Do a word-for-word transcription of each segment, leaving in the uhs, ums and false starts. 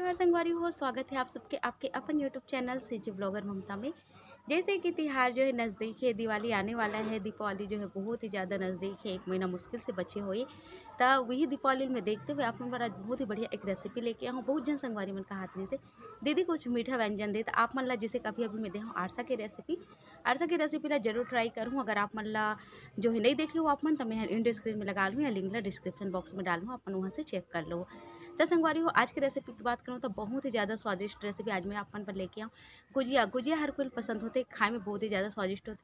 नमस्कार संगवारी हो, स्वागत है आप सबके आपके अपन YouTube चैनल सीजी ब्लॉगर ममता में। जैसे कि तिहार जो है नज़दीक है, दिवाली आने वाला है, दीपावली जो है बहुत ही ज़्यादा नज़दीक है, एक महीना मुश्किल से बचे हुए। त वही दीपावली में देखते हुए आप मन बर आज बहुत ही बढ़िया एक रेसिपी लेके आहूँ। बहुत झन संगवारी मन कहात रहिस हे, "दीदी कुछ मीठा व्यंजन दे।" त आप मन ला जैसे कभी अभी मैं दे हूँ आरसा के रेसिपी, आरसा के रेसिपी ला जरूर ट्राई करहूँ। अगर आप मन ला जो है नहीं देखे हो आप मन, त मैं एंड स्क्रीन में लगा लूँ या लिंक ला डिस्क्रिप्शन बॉक्स में डाल लूँ, अपन वहाँ से चेक कर लो। त संगवारी हो, आज के रेसिपी की बात करूँ तो बहुत ही ज़्यादा स्वादिष्ट रेसिपी आज मैं आप मन पर लेके आऊँ। गुजिया, गुजिया हर कोई पसंद होते, खाए में बहुत ही ज़्यादा स्वादिष्ट होते।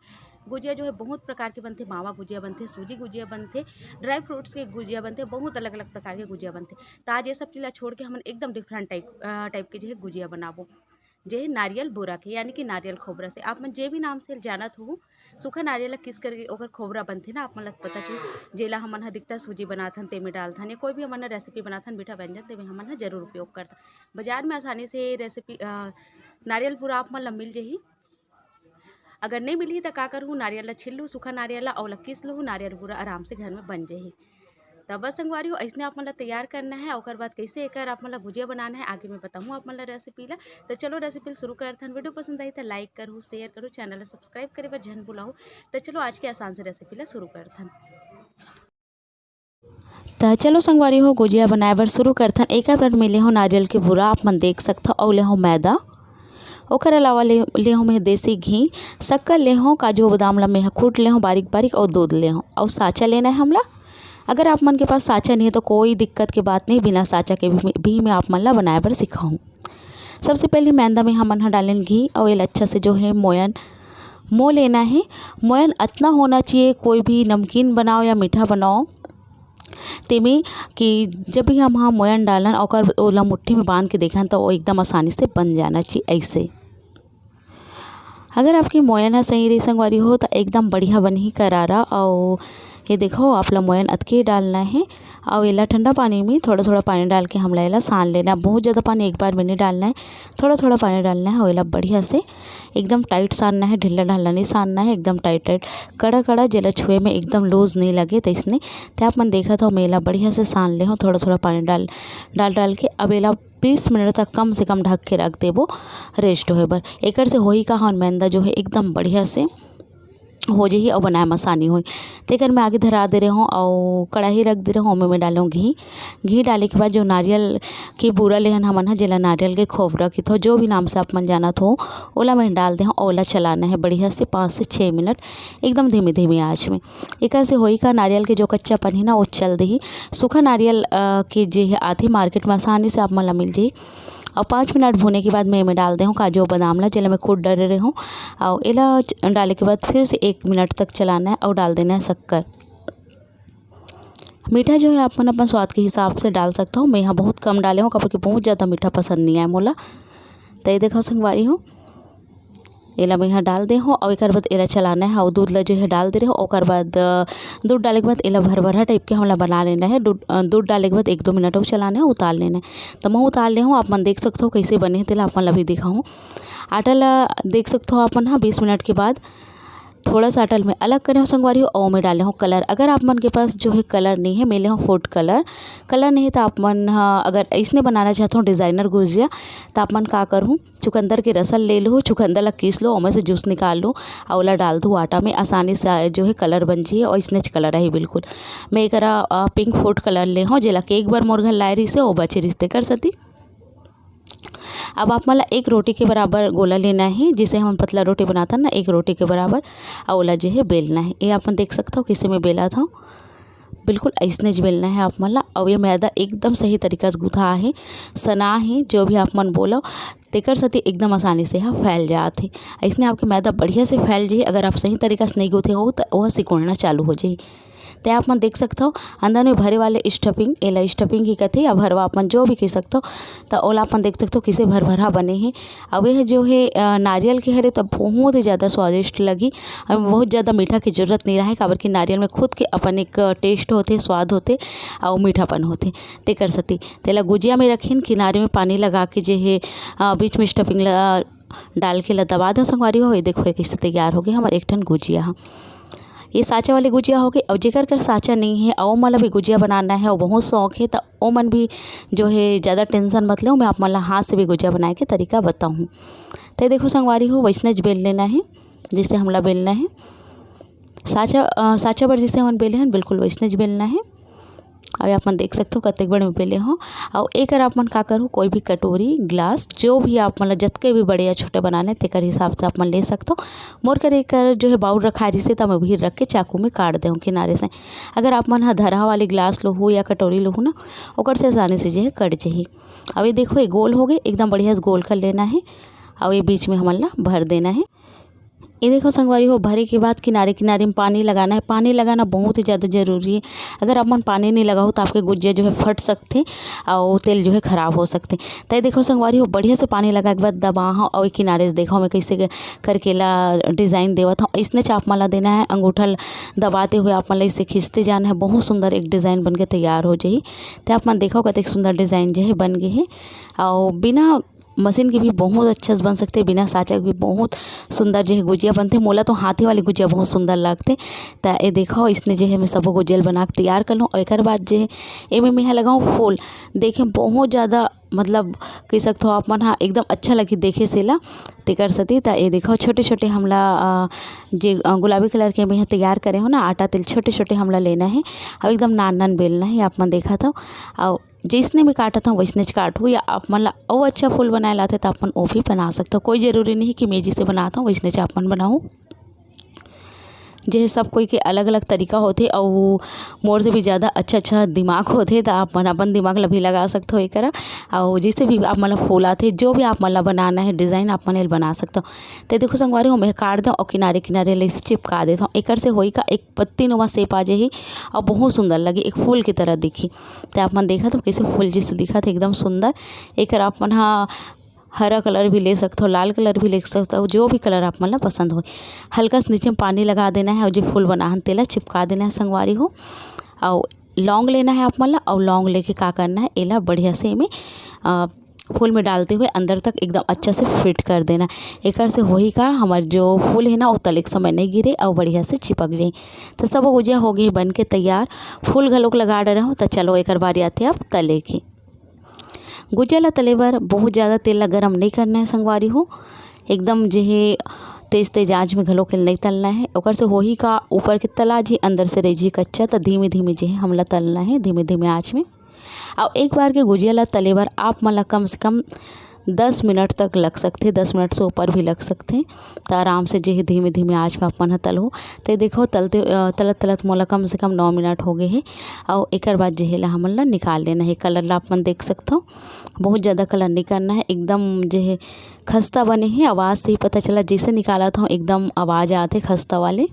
गुजिया जो है बहुत प्रकार के बनते, मावा गुजिया बनते, सूजी गुजिया बनते, ड्राई फ्रूट्स के गुजिया बनते, बहुत अलग अलग प्रकार के गुजिया बनते। त आज ये सब चीज़ ला छोड़ के हमन एकदम डिफरेंट टाइप टाइप के जो है गुजिया बनाबो, जे है नारियल बूरा के, यानी कि नारियल खोबरा से। आप मन जे भी नाम से जानत हो, सूखा नारियल ला किस करके ओकर खोबरा बनथे ना, आप मन ला पता चल, जेला हमन ह अधिकतर सूजी बनाथन, तेमे डालथन, या कोई भी हमन ह रेसिपी बनाथन मीठा व्यंजन, तेमे हमन ह जरूर उपयोग करथन। बाजार में आसानी से रेसिपी, अ, नारियल बूरा आप मन ला मिल जही। अगर नहीं मिलही त का करहू, नारियल ला छील लूँ, सूखा नारियल ला, अउ ओला किस लूँ, नारियल बूरा आराम से घर में बन जही। त बस संगवारी हो, अइसने आप मन ला तैयार करना है। ओकर बाद कैसे एकर आप मन ला गुजिया बनाना है, आगे मैं बताहूँ आप मन ला रेसिपी ला। त चलो रेसिपी ला शुरू करथन। वीडियो पसंद आई त लाइक करहू, शेयर करहू, चैनल ला सब्सक्राइब करे बर झन भुलाहू। त चलो आज के आसान से रेसिपी ला शुरू करथन। त चलो संगवारी हो, गुजिया बनाए बर शुरू करथन। एकर बर मैं ले हो नारियल के बूरा, आप मन देख सकथव, अउ ले हो मैदा। ओकर अलावा ले, ले हो मैं देसी घी, शक्कर ले हो, काजू बादाम ला मैं ह कूट ले हो बारीक बारीक, अउ दूध ले हो, अउ साँचा लेना है हमला। अगर आप मन के पास साँचा नहीं है तो कोई दिक्कत के बात नहीं, बिना साँचा के भी, भी मैं आप मन ला बनाए बर सिखाऊँ। सबसे पहले मैदा में हमन ह डालेन घी, अउ एला अच्छा से जो है मोयन मो लेना है। मोयन अतना होना चाहिए, कोई भी नमकीन बनाओ या मीठा बनाओ, तेमे कि जब भी हम ह मोयन डालन, ओकर ओला मुट्ठी में बांध के देखन, त वो एकदम आसानी से बन जाना चाहिए ऐसे। अगर आपके मोयन ह सही रही संगवारी हो, त एकदम बढ़िया बनही करारा। अउ ये देखो, आप ला मोयन अतके डालना है, अउ एला ठंडा पानी में थोड़ा-थोड़ा पानी डाल के हमला एला सान लेना। बहुत ज़्यादा पानी एक बार में नहीं डालना है, थोड़ा-थोड़ा पानी डालना है, अउ एला बढ़िया से एकदम टाइट सानना है, ढीला ढाला नहीं सानना है, एकदम टाइट टाइट, कड़ा कड़ा, जेला छुए में एकदम लूज नहीं लगे। त इसने ते आप मन देखत हो, मैं एला बढ़िया से सान ले हूँ, थोड़ा-थोड़ा पानी डाल, डाल, डाल के। अब एला बीस मिनट तक कम से कम ढक के रख देबो रेस्ट होए बर। एकर से होही का, हमर मैदा जो है एकदम बढ़िया से हो जही अउ बनाए में आसानी होही। तेकर मैं आगे धरा दे रहे हूँ अउ कढ़ाई रख दे रहे हूँ, ओमे मैं डाले हूँ घी। घी डाले के बाद जो नारियल के बूरा लेहन हमन ह, जेला नारियल के खोबरा किथो, जो भी नाम से आप मन जानत हो, ओला मैं डाल दे हूँ। ओला चलाना है बढ़िया से पाँच से छः मिनट, एकदम धीमी धीमी आँच में। एकर से होही का, नारियल के जो कच्चापन है ना, वो चल देही। सूखा नारियल, अ, के जे है आथे मार्केट में, आसानी से आप मन ला मिल जाही। अउ पाँच मिनट भूने के बाद मैं एमे डाल दे हूँ काजू अउ बादाम ला, जेला मैं कूट डरे रहे हूँ। अउ एला च-, डाले के बाद फिर से एक मिनट तक चलाना है अउ डाल देना है शक्कर। मीठा जो है आप मन अपन स्वाद के हिसाब से डाल सकता हो। मैं यहाँ बहुत कम डाले हूँ, काबर कि बहुत ज़्यादा मीठा पसंद नहीं आए मोला। तो ये देखो संगवारी हो, एला मैं यहाँ डाल दे हूँ अउ एकर बाद एला चलाना है। अउ दूध ला जो है डाल दे रहे हो, ओकर बाद, अ, दूध डाले के बाद एला भरभरा टाइप के हमला बना लेना है। दूध, अ, दूध डाले के बाद एक दो मिनट अउ चलाना है, उतार लेना है। तो मैं उतार ले हूँ, आप मन देख सकते हो कैसे बने हैं, तेला आप मन ला भी दिखाऊँ। आटा ला देख सकते हो आप मन, हाँ, बीस मिनट के बाद थोड़ा सा आटा ल मैं अलग करे हूँ संगवारी हो, अउ मैं डाले हूँ कलर। अगर आप मन के पास जो है कलर नहीं है, मैं ले हूँ फूड कलर। कलर नहीं तो आप मन, हाँ, अगर इसने बनाना चाहते हो डिज़ाइनर गुजिया, तो आप मन का करूँ, चुकंदर के रसल ले लो, चुकंदर ला किस लो, ओमे से जूस निकाल लो, अउ ओला डाल दो आटा में, आसानी से, आ, जो है कलर बन जाइए अउ इसने कलर आही बिल्कुल। मैं एकरा, आ, पिंक फूड कलर ले हूँ, जेला के एक बार मोर घर लाए रहिसे, ओ बचे रिश्ते कर सती। अब आप मन ला एक रोटी के बराबर गोला लेना है, जिसे हम पतला रोटी बनाथन ना, एक रोटी के बराबर, अउ ओला जो है बेलना है। ये आप मन देख सकते हो किसे मैं बेला था, बिल्कुल अइसने ज बेलना है आप मन ला। अउ ये मैदा एकदम सही तरीका से गुथा है, सना है, जो भी आप मन बोलो, तेकर सेती एकदम आसानी से हा फैल जात है। अइसने आपके मैदा बढ़िया से फैल जाही। अगर आप सही तरीका से नहीं गुथे हो, तो वह सिकुड़ना चालू हो जाही। ते आप मन देख सकथव, अंदर में भरे वाले stuffing, एला stuffing ही कथे या भरवा, आप मन जो भी कह सकथव। त ओला आप मन देख सकथव, किसे भरभरा बने हे। अउ ये जो है, अ, नारियल के हरे, त बहुत ही ज़्यादा स्वादिष्ट लगही। अउ बहुत ज़्यादा मीठा के जरूरत नहीं रहे, काबर कि नारियल में खुद के अपन एक taste होथे, स्वाद होथे, अउ मीठापन होथे। तेकर सेती तेला गुजिया में रखिन, किनारे में पानी लगा के जे हे, अ, बीच में stuffing ला डाल के ला दबा दो संगवारी हो। ये देखो, ये कैसे तैयार हो गया हमारे एक ठन गुजिया ह। ये साँचा वाली गुजिया होगे। अउ जेकर कर साँचा नहीं है, अउ ओमन ला भी गुजिया बनाना है, अउ बहुत शौक है, त ओमन भी जो है ज़्यादा tension मत लेव, मैं आप मन ला हाथ से भी गुजिया बनाए के तरीका बताहूँ। त ये देखो संगवारी हो, वैसनेच बेल लेना है, जैसे हमला बेलना है। साँचा, अ, साँचा बर जैसे हमन बेले हन, बिल्कुल वैसनेच बेलना है। अउ आप मन देख सकथो कतेक बड़े में बेले हो। अउ एकर आप मन का करहु, कोई भी कटोरी, गिलास, जो भी आप मन ला जतके भी बड़े या छोटे बनाना है, तेकर हिसाब से आप मन ले सकथो। मोर कर एकर जो है bowl रखाय रहिसे, त मैं उही रख के चाकू में काट देहूँ किनारे से। अगर आप मन ह धरहा वाले गिलास लोहू या कटोरी लोहू ना, ओकर से आसानी से जो है कट जही। अउ ये देखो, ये गोल होगे, एकदम बढ़िया से गोल कर लेना है। अउ ये बीच में हमन ला भर देना है। ये देखो संगवारी हो, भरे के बाद किनारे किनारे में पानी लगाना है। पानी लगाना बहुत ही ज़्यादा ज़रूरी है। अगर आप मन पानी नहीं लगाहू, त आपके गुजिया जो है फट सकथे अउ तेल जो है खराब हो सकथे। त ये देखो संगवारी हो, बढ़िया से पानी लगाए के बाद दबाहूँ अउ किनारे से देखो मैं कैसे करके ला design देवत हूँ। इसने चाप मन ला देना है, अंगूठा ल दबाते हुए आप मन ला इसे खींचते जाना है। बहुत सुंदर एक design बन के तैयार हो जाही। त आप मन देखो कतेक सुंदर design जो है बन गे है। अउ बिना मशीन के भी बहुत अच्छा से बन सकथे, बिना साँचा के भी बहुत सुंदर जो है गुजिया बनथे। मोला तो हाथे वाली गुजिया बहुत सुंदर लगथे। त ये देखो, इसने जो है मैं सबो गुजिया ल बना के तैयार कर लूँ। अउ एकर बाद जो है एमे मैं ह लगाऊँ फूल। देखे बहुत ज़्यादा, मतलब, कह सकथो आप मन हा, एकदम अच्छा लगही देखे से ला। तेकर सेती त ये देखो, छोटे छोटे हमला, अ, जे, अ, गुलाबी colour के मैं ह तैयार करे हो ना आटा, तेल छोटे छोटे हमला लेना है। अउ एकदम नान नान बेलना है, आप मन देखत हो। अउ जइसने मैं काटत हूँ वइसनेच काटहू, या आप मन ला अउ अच्छा फूल बनाए लाथे त आप मन ओ भी बना सकथो। कोई जरूरी नहीं कि मैं जइसे बनात हूँ वइसनेच आप मन बनाहू। जे सब कोई के अलग-अलग तरीका होथे अउ मोर से भी ज़्यादा अच्छा-अच्छा दिमाग होथे, त आप मन अपन दिमाग ला भी लगा सकथो एकरा। अउ जइसे भी आप मन ला फूल आथे, जो भी आप मन ला बनाना है design, आप मन एला बना सकथो। त देखो संगवारी हो, मैं काट देव अउ किनारे-किनारे ले इसे चिपका देथव। एकर से होई का, एक पत्ती नुमा shape आ जाही अउ बहुत सुंदर लगे, एक फूल की तरह दिखी। त आप मन देखत हो कैसे फूल जैसे दिखत हे, एकदम सुंदर। एकर आप मन हा हरा colour भी ले सकथो, लाल colour भी ले सकथो, जो भी colour आप मन ला पसंद हो। हल्का से नीचे में पानी लगा देना है अउ जो फूल बनाहन तेला चिपका देना है संगवारी हो। अउ लौंग लेना है आप मन ला, अउ लौंग लेके का करना है, एला बढ़िया से एमे, अ, फूल में डालते हुए अंदर तक एकदम अच्छा से fit कर देना। एकर से होही का, हमर जो फूल है ना, वो तले के समय नहीं गिरे अउ बढ़िया से चिपक जाए। तो सब गुजिया हो गई बन के तैयार। फूल घलोक लगा डरे हो, तो चलो एकर बारी आथे अब तले के। गुजिया ला तले बर बहुत ज़्यादा तेल ला गरम नहीं करना है संगवारी हो, एकदम जे हे तेज तेज आँच में घलो के नहीं तलना है। ओकर से होही का, ऊपर के तला जी, अंदर से रह जी कच्चा, तो धीमे धीमे जे हे हमला तलना है, धीमे धीमे आँच में। अउ एक बार के गुजिया ला तले बर आप मन ला कम से कम दस मिनट तक लग सकथे, दस मिनट से ऊपर भी लग सकथे। त आराम से जे हे धीमे धीमे आँच में आप मन ह तलहू। त ये देखो तलते, अ, तलत तलत मोला कम से कम नौ मिनट हो गए हे। अउ एकर बाद जे हे ला हमन ला निकाल लेना हे। कलर ला आप मन देख सकथो, बहुत ज़्यादा कलर नहीं करना है, एकदम जे हे खस्ता बने हे। आवाज़ से ही पता चला, जैसे निकालत हूँ एकदम आवाज़ आथे खस्ता वाले।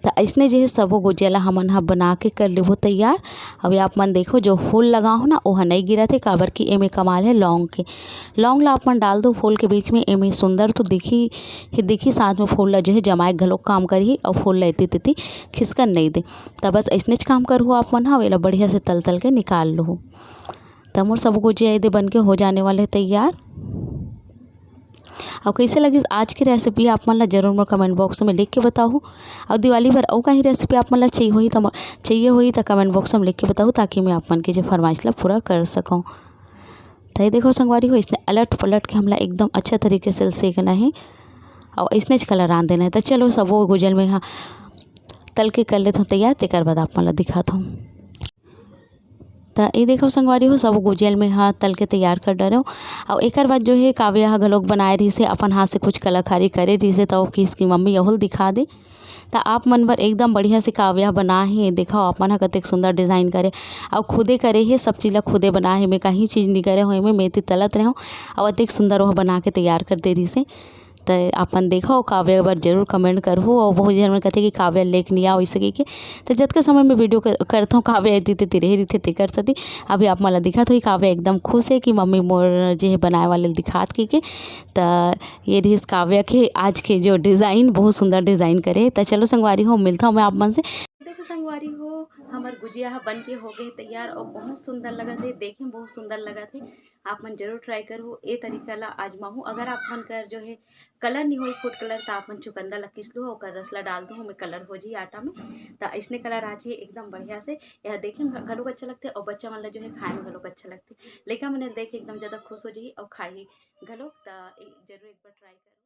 त अइसने जे हे सबो गुजिया ला हमन ह बना के कर लेबो तैयार। अभी आप मन देखो जो फूल लगा हो ना, ओह नहीं गिरत हे, काबर कि एमे कमाल है लौंग के। लौंग ला आप मन डाल दो फूल के बीच में, एमे सुंदर तो दिखी ही दिखी, साथ में फूल ला जो है जमाए घलो काम करही अउ फूल ला एती तेती खिसकन नहीं दे। त बस अइसनेच काम करहु आप मन ह, एला बढ़िया से तल तल के निकाल लूहू। त मोर सबो गुजिया एदे बन के हो जाने वाले हे तैयार। अउ कैसे लगिस आज की recipe, आप मन ला जरूर मोर comment box में लिख के बताहू। अउ दिवाली बर अउ कहीं recipe आप मन ला चाहिए होही त म-, चाहिए होही त comment box में लिख के बताहू, ताकि मैं आप मन के जो फरमाइश ला पूरा कर सकूँ। त ये देखो संगवारी हो, इसने अलट पलट के हमला एकदम अच्छा तरीके से सेकना है अउ इसने कलर आन देना है। त चलो सबो गुजिया ल मैं हा तल के कर लेथों तैयार, तेकर बाद आप मन ला दिखात हूँ। त ये देखो संगवारी हो, सब गुजिया ल मैं हा तल के तैयार कर डरेव। अउ एकर बाद जो है काव्या ह घलोक बनाए रहिस हे, अपन हाथ से कुछ कलाकारी करे रहिस हे, त वो किहिस कि मम्मी यहू ल दिखा दे। त आप मन बर एकदम बढ़िया से काव्या ह बना हे। देखो आप मन ह कतेक सुंदर design करे, अउ खुदे करे हे, सब चीज ला खुदे बना हे। मैं कहीं चीज नहीं करे हो, एमे मैं एती तलत रहेव, अउ अतेक सुंदर वह बना के तैयार कर दे रहिस हे। त आप मन देखो, काव्या बर जरूर comment करहू। अउ बहुत झन मन कथे कि काव्या लेके नहीं आओ, इसे कहिके। त जतका समय में video कर, करथों, काव्या एती तेती रहे रहिथे, तेकर सेती। अभी आप मन ला दिखत होही, काव्या एकदम खुश है कि मम्मी मोर जे है बनाए वाले ल दिखात कहिके। त ये रहिस काव्या के आज के जो design, बहुत सुंदर design करे। त चलो संगवारी हो, मिलता हूँ मैं आप मन से। तो संगवारी हो, हमर गुजिया ह बन के हो गए तैयार और बहुत सुंदर लगत हे, देखे में बहुत सुंदर लगत हे। आप मन जरूर try करहू, ए तरीका ला आजमाहू। अगर आप मन कर जो है कलर नहीं होई फूड कलर, तो आप मन चुकंदर ला किस लो, ओकर रस ला डाल दो, ओमे कलर हो जी आटा में, तो इसने कलर आ जी एकदम बढ़िया से। यह देखे में घलोक अच्छा लगथे और बच्चा मन ला जो है खाए में घलोक अच्छा लगथे। लइका मन देख के एकदम ज़्यादा खुश हो जी और खाई घलोक। तो जरूर एक बार try करो।